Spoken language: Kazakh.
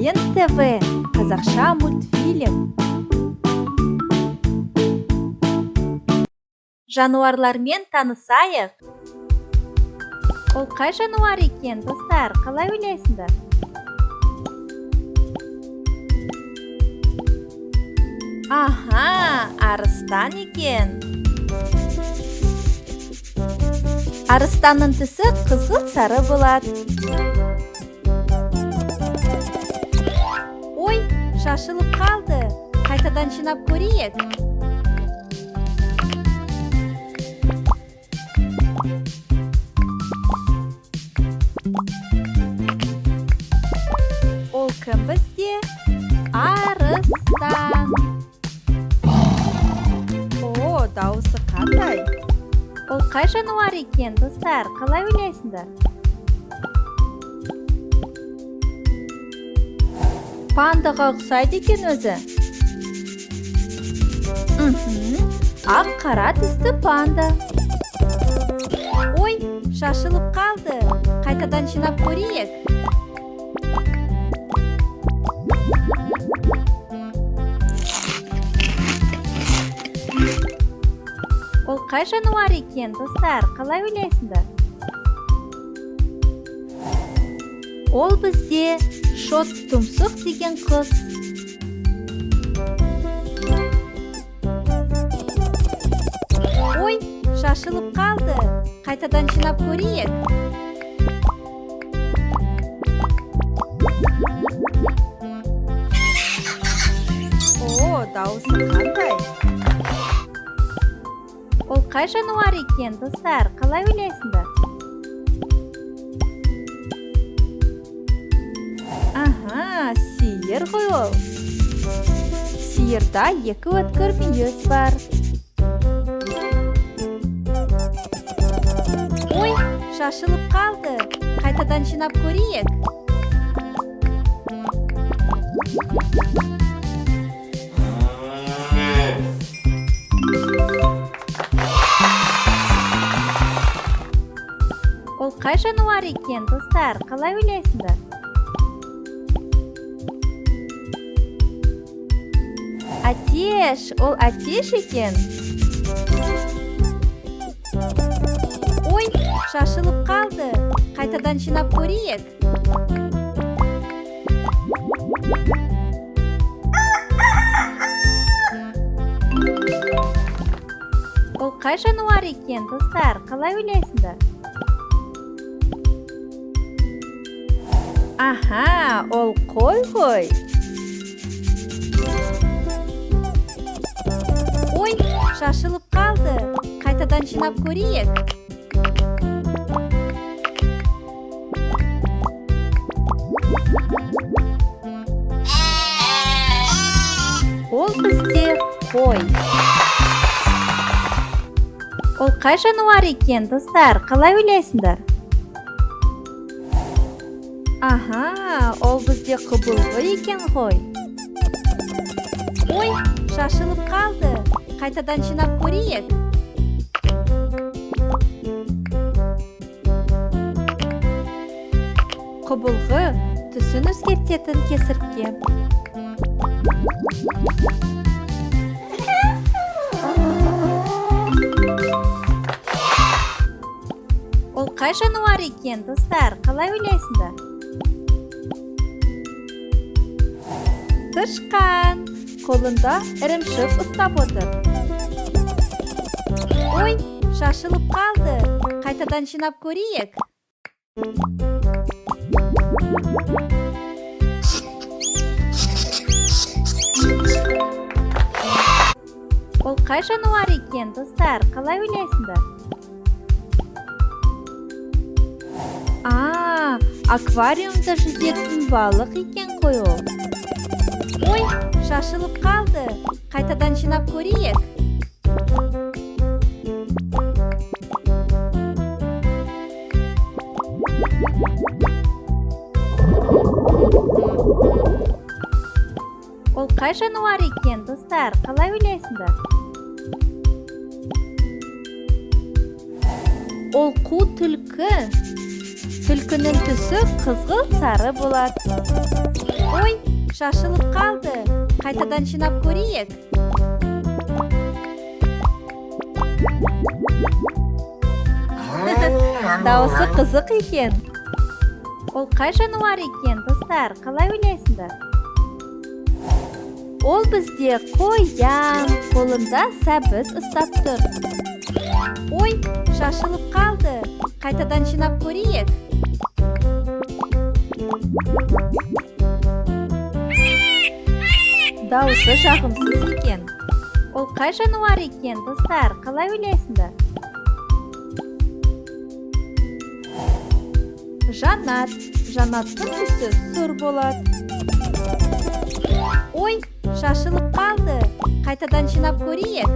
Ойын ТВ, қазақша мультфильм. Жануарлармен танысайық. Ол қай жануар екен, достар, қалай ойлайсыңдар? Аха, арыстан екен. Арыстанның түсі қызғылт сары болады. Ой, шашылып қалды. Қайтадан жинап көрейік. Ол кім бізде? Арыстан. О, дауысы қандай? Ол қай жануар екен, достар, қалай ойлайсыңдар? Пандаға ұқсайды екен өзі. Ақ қара түсті панда. Ой, шашылып қалды. Қайтадан жинап көрейік. Ол қай жануар екен, достар, қалай ойлайсыңдар? Ол бізде шот тұмсық деген құс. Ой, шашылып қалды. Қайтадан жинап көрейік. О, дауысы қандай? Ол қай жануар екен, достар, қалай ойлайсыңдар? Аха, сиыр ғой ол. Сиырда екі өткір мүйіз бар. Ой, шашылып қалды. Қайтадан жинап көрейік. Ол қай жануар екен, достар, қалай ойлайсыңдар? Әтеш, ол әтеш екен. Ой, шашылып қалды. Қайтадан жинап көрейік. Ол қай жануар екен, достар, қалай ойлайсыңдар? Аха, ол қой ғой. Ой, шашылып қалды. Қайтадан жинап көрейік. Ол бізде қой. Ол қай жануар екен, достар, қалай ойлайсыңдар? Аха, ол бізде құбылғы екен ғой. Ой, шашылып қалды. Қайтадан жинап көрейік. Құбылғы түсін өзгертетін кесіртке. Ол қай жануар екен, достар, қалай ойлайсыңдар? Тышқан. Қолында ірімшік ұстап отыр. Ой, шашылып қалды. Қайтадан жинап көрейік. Ол қай жануар екен, достар, қалай ойлайсыңдар? А, аквариумда жүзетін балық екен қой ол. Ой, шашылып қалды. Қайтадан жинап көрейік. Ол қай жануар екен, достар, қалай ойлайсыңдар? Ол қу түлкі. Түлкінің түсі қызғылт сары болады. Ой, шашылып қалды. Қайтадан жинап көрейік. Дауысы қызық екен. Ол қай жануар екен, достар? Қалай ойлайсыңдар? Ол бізде қоян, қолында сәбіз ұстап тұр. Ой, шашылып қалды. Қайтадан жинап көрейік. Дауысы жағымсыз екен. Ол қай жануар екен, достар? Қалай ойлайсыңдар? Жанат. Жанаттың түсі сұр болады. Ой, шашылып қалды. Қайтадан жинап көрейік.